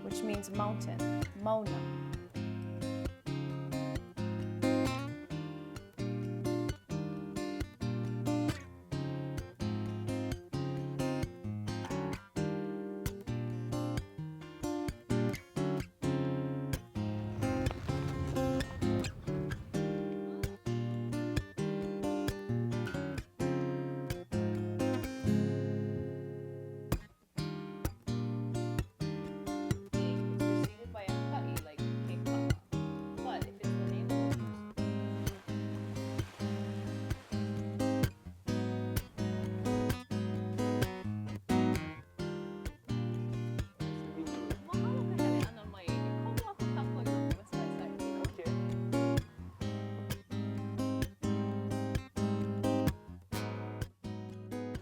which means mountain, mauna. Mahalo ka hele ʻana mai. E komo aku kākou i loko. Let's go inside. Okay.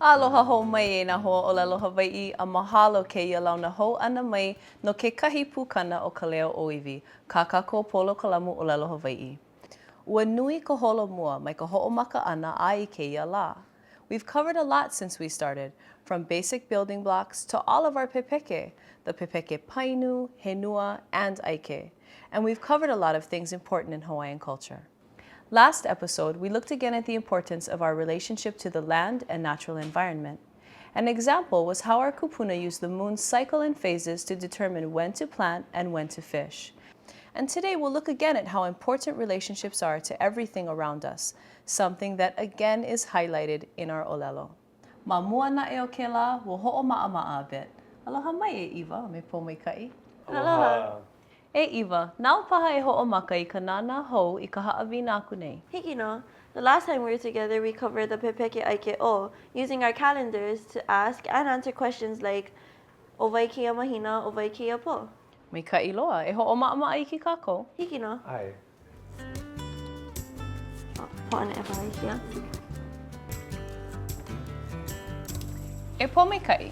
Aloha hou mai e nā hoa ʻōlelo Hawaiʻi a mahalo kēia launa hou ʻana mai no kekahi pukana o Ka Leo ʻŌiwi, kā kākou polokalamu ʻōlelo Hawaiʻi. Ua nui ka holomua mai ka hoʻomaka ʻana a i kēia lā. We've covered a lot since we started, from basic building blocks to all of our pepeke, the pepeke painu, henua, and ʻaike. And we've covered a lot of things important in Hawaiian culture. Last episode, we looked again at the importance of our relationship to the land and natural environment. An example was how our kupuna used the moon's cycle and phases to determine when to plant and when to fish. And today we'll look again at how important relationships are to everything around us, something that again is highlighted in our ʻōlelo. Ma mua naʻe o kēlā, we'll hoʻomaʻamaʻa a bit. Aloha mai e ʻIwa a me Pōmaikaʻi. Aloha. E ʻIwa, nāu paha e hoʻomaka i ka nānā hou i ka haʻawina aku nei. Hiki nō. The last time we were together, we covered the pepeke ʻaike ʻo, using our calendars to ask and answer questions like, ʻO wai kēia mahina, ʻo wai kēia pō? Maikaʻi loa. E hoʻomaʻamaʻa iki kākou. Hiki nō. ʻAe. Hoʻoneʻe paha i kēia. E Pōmaikaʻi.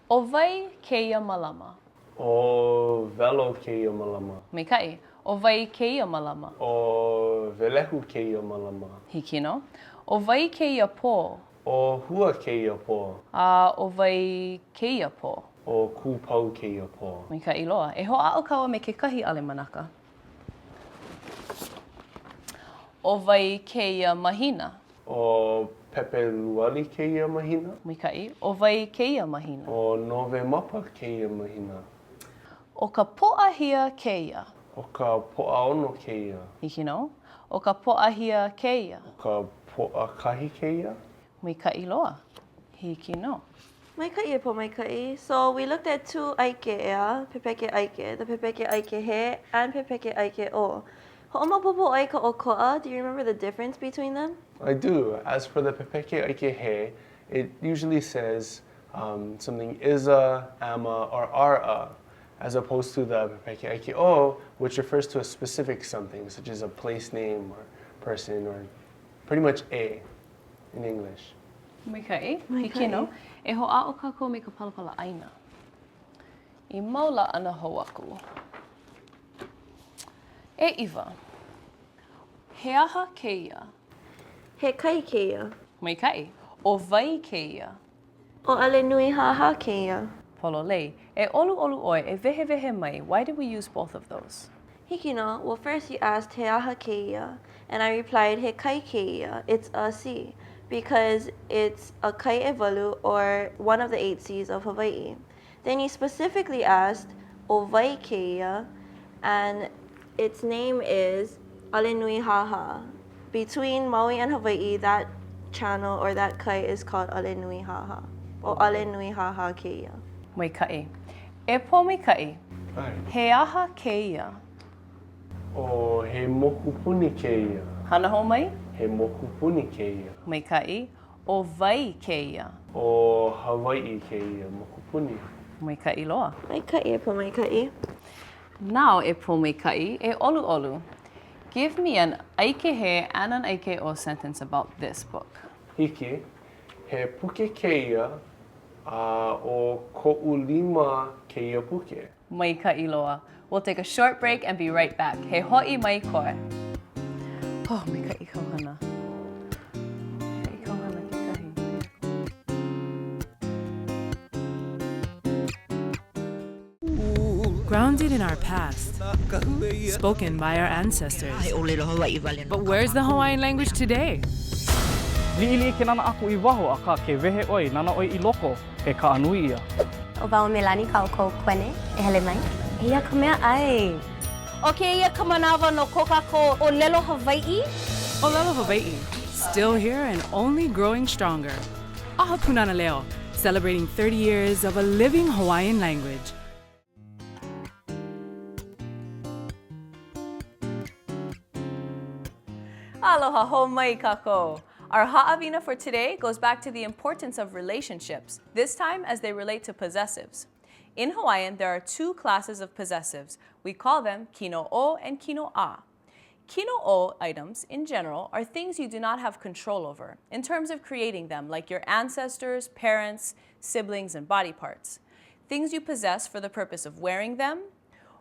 ʻO wai kēia malama? ʻO Welo kēia malama. Maikaʻi. ʻO wai kēia malama? ʻO Welehu kēia malama. Hiki nō. ʻO wai kēia pō? ʻO Hua kēia pō. A ʻo wai kēia pō? ʻO Kūpau kēia pō. Maikaʻi loa. E hoʻāʻo kāua me kekahi ʻalemanaka. ʻO wai kēia mahina? ʻO Pepeluali kēia mahina. Maikaʻi. ʻO wai kēia mahina? ʻO Nowemapa kēia mahina. ʻO ka Pōʻahia kēia. ʻO ka Pōʻaono kēia. Hiki nō. ʻO ka Pōʻahia kēia. ʻO ka Pōʻakahi kēia. Maikaʻi loa. Hiki nō. Maikaʻi e Pōmaikaʻi. So we looked at two ʻaike, ʻeā, pepeke ʻaike, the pepeke ʻaike he and pepeke ʻaike ʻo. Hoʻomaopopo ʻoe i ka ʻokoʻa, do you remember the difference between them? I do. As for the pepeke ʻaike he, it usually says um, something is a, am a, or are a, as opposed to the pepeke ʻaike ʻo, which refers to a specific something, such as a place name or person or pretty much a in English. Maikaʻi. Hiki nō. E hoʻāʻo kākou me ka palapala ʻāina. I mau laʻana hou aku. E ʻIwa. He aha kēia? He kai kēia. Maikaʻi. ʻO wai kēia? ʻO ʻAlenuihāhā kēia. Pololei. E ʻoluʻolu ʻoe, e wehewehe mai, why did we use both of those? Hiki nō, well first you asked he aha kēia, and I replied he kai kēia, it's a sea, because it's a kai ʻewalu or one of the eight seas of Hawaiʻi. Then you specifically asked ʻo wai kēia, and its name is ʻAlenuihāhā. Between Maui and Hawaiʻi, that channel or that kai is called ʻAlenuihāhā. ʻO ʻAlenuihāhā kēia. Maikaʻi. E Pōmaikaʻi, he aha kēia? ʻO he mokupuni kēia. Hana hou mai? He mokupuni kēia. Maikaʻi. ʻO wai kēia? ʻO Hawaiʻi kēia mokupuni. Maikaʻi loa. Maikaʻi e Pōmaikaʻi. Now e Pōmaikaʻi, e ʻoluʻolu. Give me an ʻaike he and an ʻaike ʻo sentence about this book. Hiki, he puke kēia, a ʻo koʻu lima kēia puke. Maikaʻi loa. We'll take a short break and be right back. He hoʻi mai koe. Oh, maikaʻi kau hana. Maikaʻi kau hana kekahi. Grounded in our past, spoken by our ancestors. But where's the Hawaiian language today? Liʻiliʻi ke nana aku i waho, akā ke wehe ʻoe, nana ʻoe i loko, he kaʻa nui ia. ʻO wau Melani Kaoko Kuene e hele mai. Eia ka mea ʻai. ʻO kēia ka manawa no ko kākou ʻōlelo Hawaiʻi. ʻŌlelo Hawaiʻi, still here and only growing stronger. ʻAha Pūnana Leo, celebrating 30 years of a living Hawaiian language. Aloha hou mai kākou. Our haʻawina for today goes back to the importance of relationships, this time as they relate to possessives. In Hawaiian, there are two classes of possessives. We call them kino o and kino a. Kino o items, in general, are things you do not have control over in terms of creating them, like your ancestors, parents, siblings, and body parts. Things you possess for the purpose of wearing them,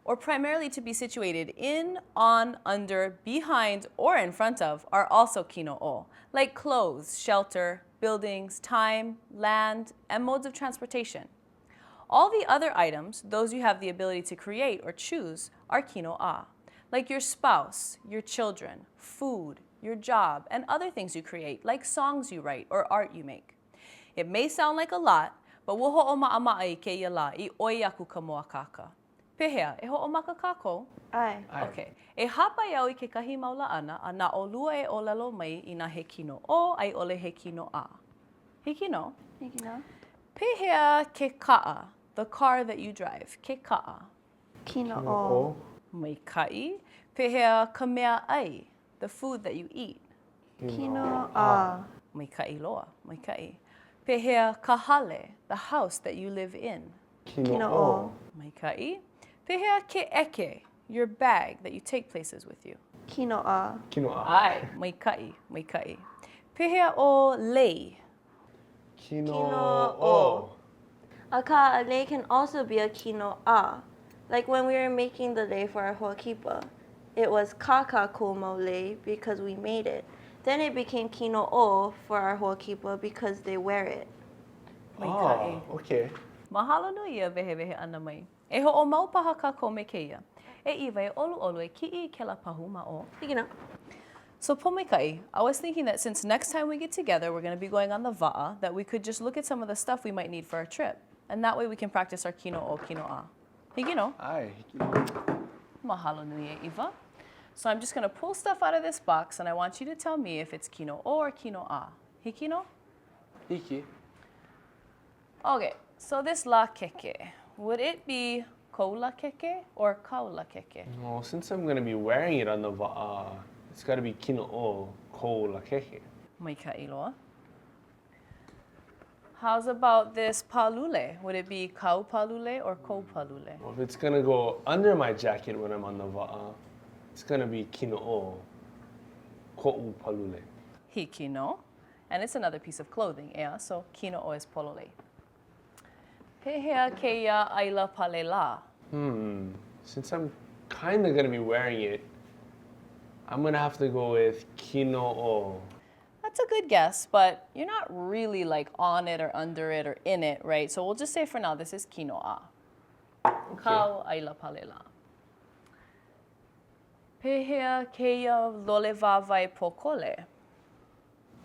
or primarily to be situated in, on, under, behind, or in front of are also kino o, like clothes, shelter, buildings, time, land, and modes of transportation. All the other items, those you have the ability to create or choose, are kino a, like your spouse, your children, food, your job, and other things you create, like songs you write or art you make. It may sound like a lot, but ua hoʻomaʻamaʻa i kēia lā i ʻoi aku ka mōakāka. Pehea, e hoʻomaka kākou? ʻAe. Okay. E hāpai au i kekahi mau laʻana a na ʻolua e ʻōlelo mai inā he kino ʻo a i ʻole he kino a. Hiki nō? Hiki nō. Pehea ke kaʻa, the car that you drive, ke kaʻa? Kino ʻo. Maikaʻi. Pehea ka mea ʻai, the food that you eat? Kino a. Maikaʻi loa, maikaʻi. Pehea ka hale, the house that you live in? Kino ʻo. Maikaʻi. Pehea ke ʻeke, your bag that you take places with you? Kino a. Kino a. ʻAe, maikaʻi, maikaʻi. Pehea ʻo lei? Kino ʻo. Akā, a lei can also be a kino a. Like when we were making the lei for our hoʻokipa. It was kā kākou mau lei because we made it. Then it became kino ʻo for our hoʻokipa because they wear it. Maikaʻi. Ah, okay. Mahalo nui ia wehewehe ʻana mai. E hoʻomau paha kākou me kēia. E ʻIwa, e ʻoluʻolu, e kiʻi i kēlā pahu ma ʻō. Hiki nō. So Pōmaikaʻi, I was thinking that since next time we get together we're gonna be going on the wa'a, that we could just look at some of the stuff we might need for our trip. And that way we can practice our kino ʻo, kino a. Hiki nō? ʻAe, hiki nō. Mahalo nui e ʻIwa. So I'm just gonna pull stuff out of this box and I want you to tell me if it's kino ʻo or kino a. Hiki nō? Hiki. Okay, so this lakeke, would it be kou lakeke or kau lakeke? Well, since I'm gonna be wearing it on the wa'a, it's gotta be kino ʻo, koʻu lakeke. Maikaʻi loa. How's about this pālule? Would it be kau pālule or kou pālule? Well, if it's gonna go under my jacket when I'm on the wa'a, it's gonna be kino ʻo, koʻu pālule. Hiki nō. And it's another piece of clothing, ʻeā, so kino ʻo is pololei. Pehea kēia ʻaila pale lā? Hmm, since I'm kinda gonna be wearing it, I'm gonna have to go with kino ʻo. That's a good guess, but you're not really like on it or under it or in it, right? So we'll just say for now this is kino a. Okay. Kau ʻaila pale lā. Pehea kēia lole wāwae pōkole?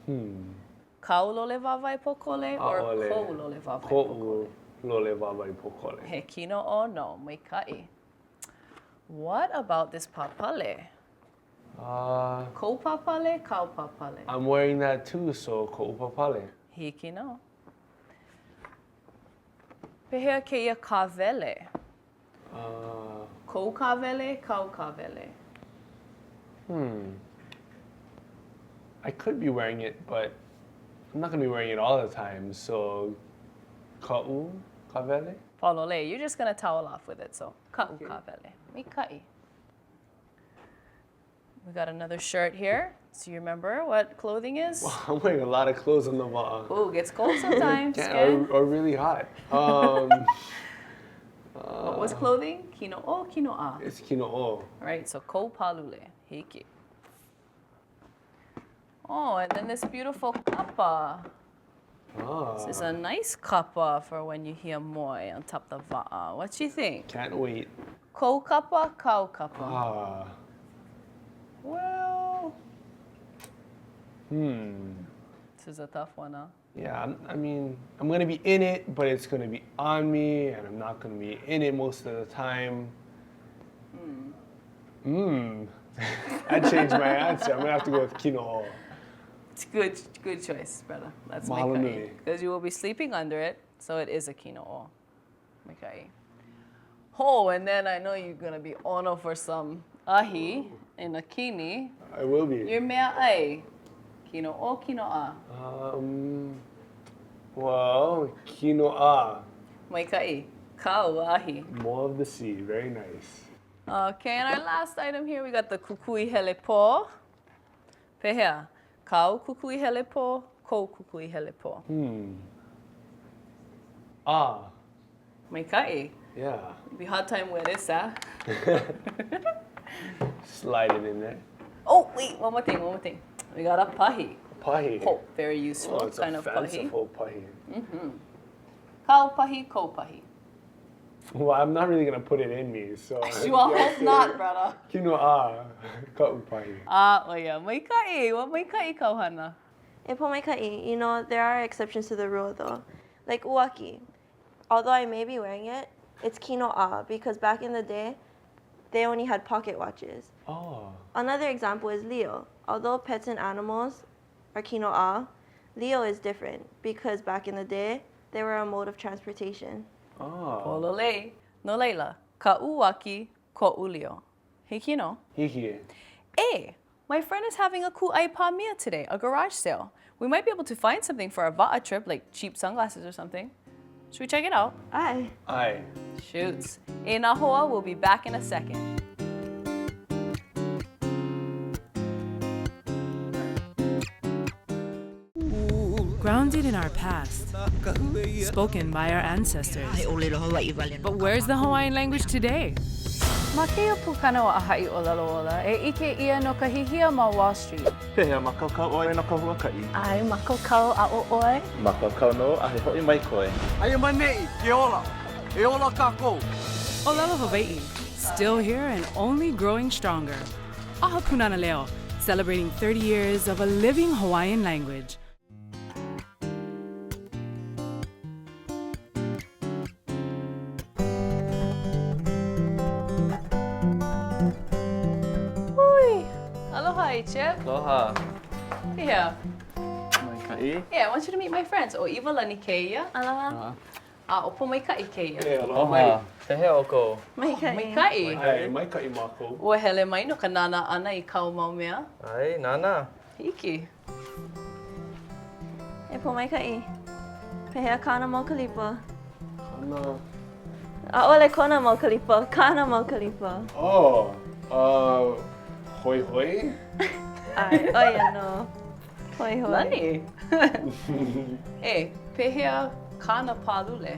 Hmm. Kau lole wāwae pōkole or ʻAʻole. kou lole wāwae Koʻu pōkole? lole wāwae pōkole. He kino ʻo nō, maikaʻi. What about this pāpale? Uh, Kou pāpale, kau pāpale? I'm wearing that too, so koʻu pāpale. Hiki nō. Pehea kēia kāwele? Uh, Kou kāwele, kau kāwele? Hmm. I could be wearing it, but I'm not gonna be wearing it all the time, so kaʻu kāwele? Pololei, you're just gonna towel off with it, so kaʻu kāwele. Maikaʻi. We got another shirt here. So you remember what clothing is? Well, I'm wearing a lot of clothes on the wa'a. Ooh, gets cold sometimes. Yeah, or, or really hot. Um, what was clothing? Kino o, kino a. It's kino o. All right, so ko palule, hiki. Oh, and then this beautiful kapa. Ah. This is a nice kapa for when you hiamoe on top of the va'a. What you think? Can't wait. Kou kapa, kāu kapa. Ah. Well, hmm. This is a tough one, huh? Yeah, I'm, I mean, I'm gonna be in it, but it's gonna be on me, and I'm not gonna be in it most of the time. Hmm. I changed my answer. I'm gonna have to go with kino'o. It's good, good choice, brother. That's Mahalo maika'i. nui. Because you will be sleeping under it, so it is a kino'o. Maika'i. Ho, and then I know you're gonna be ono for some ahi in a kini. I will be. Your mea ai, kino o, kino a. Um, well, kino a. Maika'i, kau ahi. More of the sea. Very nice. Okay, and our last item here, we got the kukui hele po. Pehea, kau kukui hele po, kou kukui hele po. Hmm. Ah. Maika'i. Yeah. Be hot time with this, huh? Slide it in there. Oh, wait, one more thing, one more thing. We got a pahi. Pahi. Oh, very useful Oh, it's kind a of pahi. fanciful pahi. Kau pahi, kou pahi. Well, I'm not really gonna put it in me, so. You all hope not, brother. Kino a, ka'u pahi. Ah, oh yeah. Maika'i. Wa maika'i kau hana. E pōmaikaʻi, you know, there are exceptions to the rule though. Like uaki. Although I may be wearing it, it's kino a because back in the day, they only had pocket watches. Oh. Another example is Leo. Although pets and animals are kino a, Leo is different because back in the day, they were a mode of transportation. Oh. Pololei. No laila, ka uaki, ko'u leo. Hiki no? Hiki. Eh, my friend is having a ku'ai pamia today, a garage sale. We might be able to find something for our va'a trip, like cheap sunglasses or something. Should we check it out? Aye. Aye. Shoots. E nā hoa, we'll be back in a second. Grounded in our past, spoken by our ancestors. But where's the Hawaiian language today? Ma kēia pukana o ʻĀhaʻi ʻŌlelo Ola, e ʻike ʻia no ka hihia ma Wall Street. Pehea, mākaukau ʻoe no ka huakaʻi? ʻAe, mākaukau, a ʻo ʻoe? Mākaukau nō, a he hoʻi mai koe. Aia maneʻi, ke ola. E ola kākou. ʻŌlelo Hawaiʻi, still here and only growing stronger. ʻAha Pūnana Leo, celebrating 30 years of a living Hawaiian language. Hui! Aloha, Chip. Aloha. Yeah. Maikaʻi. Yeah, I want you to meet my friends. ʻO Iwalani kēia. Aloha. A ʻo Pōmaikaʻi kēia. Hey, aloha mai. Pehea ʻoukou? Maikaʻi. Maikaʻi. Ae, maikaʻi mākou. Ua hele mai no ka nānā ʻana i kāu mau mea. ʻAe, nānā. Hiki. E Pōmaikaʻi. Pehea kāna mau kalipa? Kāna. ʻAʻole kona mau kalipa, kāna mau kalipa. Oh, uh, hoihoi? ʻAe, ʻo ia nō. Hoihoi. Nani. E, pehea kāna pālule?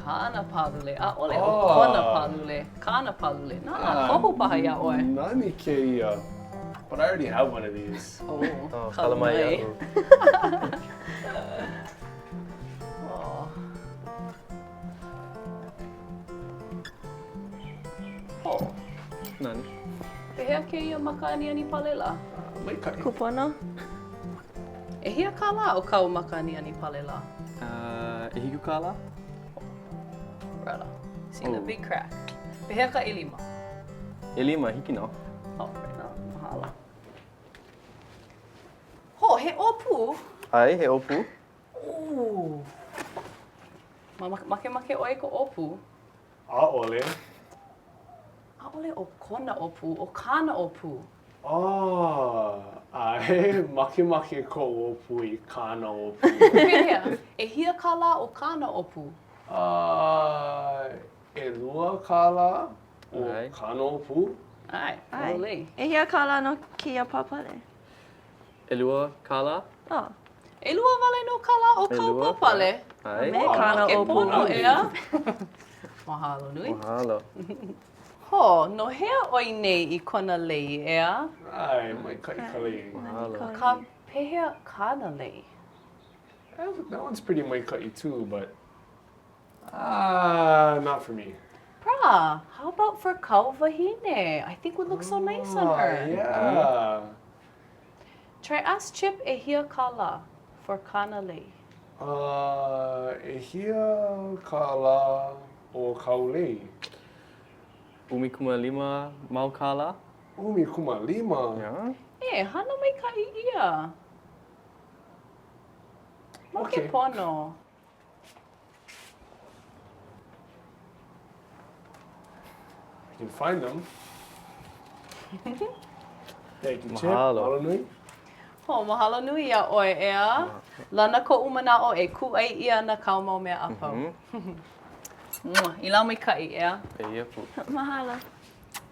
Kāna pālule. ʻAʻole ʻo Oh. kona pālule. Kāna pālule. Nānā, kohu paha iā ʻoe. Nani kēia. But I already have one of these. Oh, Oh, kala mai iaʻu. Oh. Oh. Nani. Pehea kēia maka aniani pale lā? Maikaʻi. Kūpono? ʻEhia kālā o kāu maka aniani pale lā? Uh, ʻehiku kālā? Brother. See the Oh. big crack. Pehea ka ʻelima? ʻElima, hiki nō. Oh, right now. Mahalo. Ho, he ʻōpū. ʻAe, he ʻōpū. Ooh. Ma makemake ʻoe i ka ʻōpū? ʻAʻole. ʻAʻole ʻo kona ʻōpū, ʻo kāna ʻōpū. Oh, ʻae, makemake koʻu ʻōpū i kāna ʻōpū. Pehea? ʻEhia kālā o kāna ʻōpū? Uh, ʻelua kālā o kāna ʻōpū? ʻAe, ʻAe. ʻEhia kālā no kēia pāpale? ʻElua kālā? Oh. ʻElua wale nō kālā o kāu pāpale. ʻAe. Me kāna Ke ʻōpū. pono, ʻeā? Mahalo nui. Mahalo. Ho, no hea ʻoe nei i kona lei, ʻeā? ʻAe, maikaʻi ka lei. Mahalo. Akā, pehea kāna lei? That one's pretty maikaʻi too, but. Ah, not for me. Pra, how about for kau wahine? I think would look so nice on her. Yeah. Try ask Chip ʻehia kālā for kāna lei. Uh, ʻehia kālā o kāu lei? 15 mau kālā. 15? Yeah. E, hana maikaʻi ʻia. Makepono. I can find them. Thank you, Chip. Mahalo. Mahalo nui. Ho, mahalo nui iā ʻoe, ʻeā. Lana koʻu manaʻo e kūʻai ʻia ana kāu mau mea a pau. Mua. I lā maikaʻi, ʻeā. Pēia pū. Mahalo.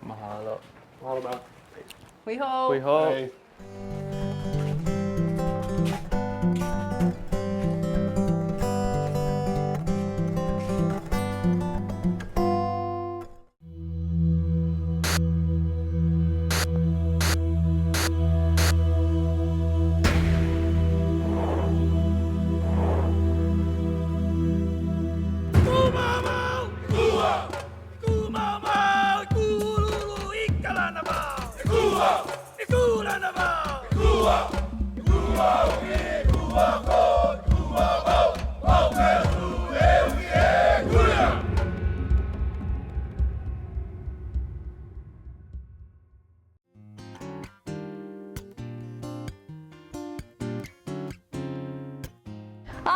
Mahalo. Mahalo, Mal. Hui hou. Hui hou. Hey.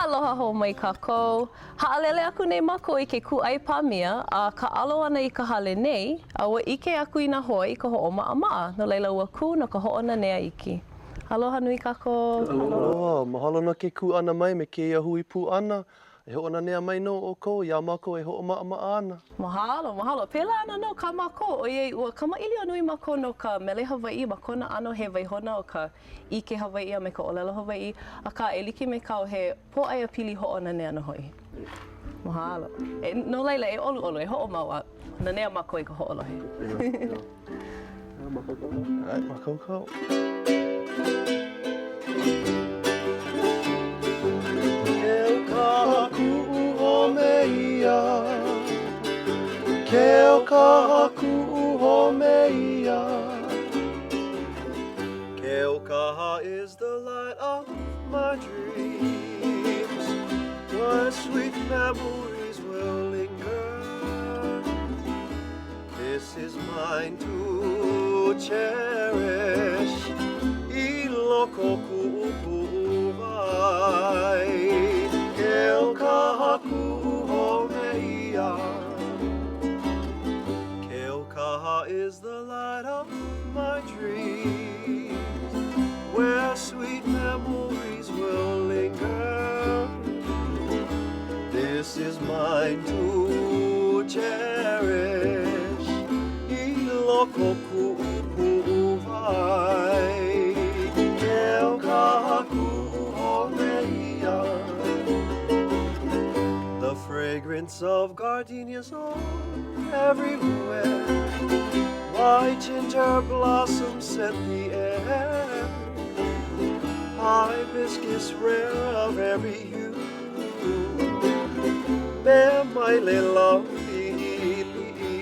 Aloha hou mai kākou. Haʻalele aku nei mākou i ke kūʻai pāmia a kāʻalo ana i ka hale nei, a ua ʻike aku i nā hoa i ka hoʻomaʻamaʻa, no laila ua kū no ka hoʻonanea iki. Aloha nui kākou. Aloha, mahalo no ke kū ʻana mai me kēia hui pū ʻana. E hoʻonanea mai nō ʻoukou iā mākou e hoʻomaʻamaʻa ana. Mahalo, mahalo. Pēlā ana nō kā mākou, ʻoiai ua kamaʻilio nui mākou no ka mele Hawaiʻi ma kona ʻano he waihona o ka ʻike Hawaiʻi a me ka ʻōlelo Hawaiʻi, akā e like me kāu he pōʻaiapili hoʻonanea nō hoʻi. Mahalo. E, no laila, e ʻoluʻolu, e hoʻomau a nanea mākou i ka hoʻolohe. ʻAe, mākaukau. Keu ka kuʻu home ia. Keu ka kuʻu home ia. Keaukaha is the light of my dreams. Where sweet memories will linger. This is mine to cherish I loko o kuʻu puʻuwai Keaukaha kuʻu home ia Keaukaha is the light of my dreams Where sweet memories will linger This is mine to cherish I loko o kuʻu puʻuwai Keaukaha kuʻu home ia The fragrance of gardenias are everywhere White ginger blossoms scent the air Hibiscus rare of every hue Me maile lau liʻiliʻi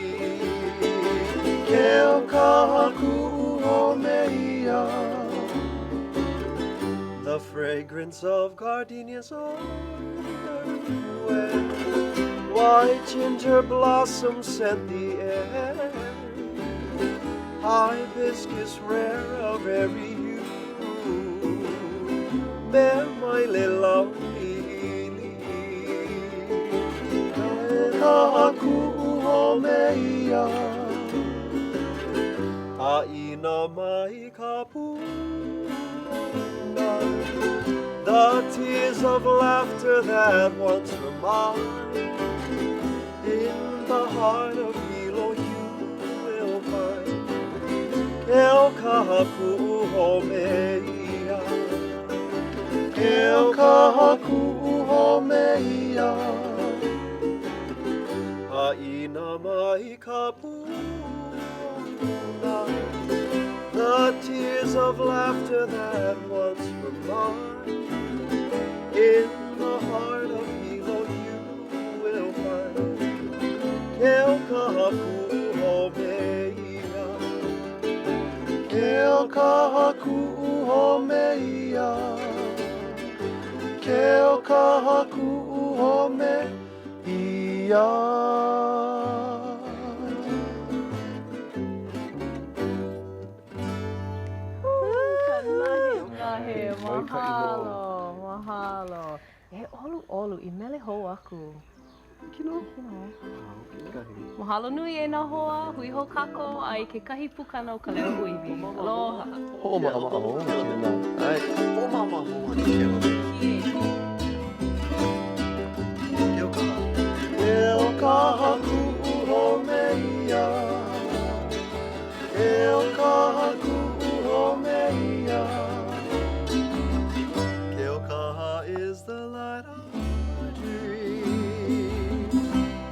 Keaukaha kuʻu home ia The fragrance of gardenias are everywhere White ginger blossoms scent the air Hibiscus rare of every hue Me maile lau liʻiliʻi Keaukaha kuʻu home ia ʻĀina mai ka puna The tears of laughter that once were mine In the heart of Hilo you will find Keaukaha kuʻu home ia Keaukaha kuʻu home ia ʻĀina mai ka puna The tears of laughter that once were mine In the heart of Hilo you will find. Keaukaha kuʻu home ia. Mahalo, mahalo. E ʻoluʻolu i mele hou aku. Hiki nō. Mahalo nui e nā hoa, hui hou kākou a i kekahi pukana o Ka Leo ʻŌiwi. Aloha. Hoʻomaʻamaʻa hou ana kēlā. ʻAe. Hoʻomaʻamaʻa hou ana kēlā. Keaukaha. Keaukaha kuʻu home ia. Keaukaha kuʻu home ia. Keaukaha is the light of my dream,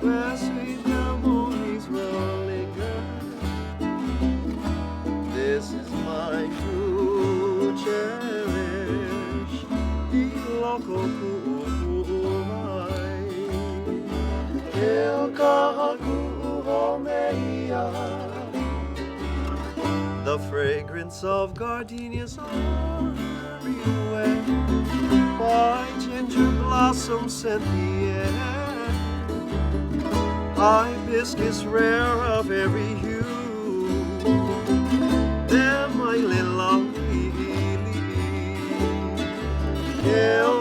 where sweet memories will linger. This is my true cherish, i loko kuʻu puʻuwai. Keaukaha kuʻu home ia. The fragrance of gardenias everywhere. White ginger blossoms scent the air. Hibiscus rare of every hue. They're my little lovely. Yeah.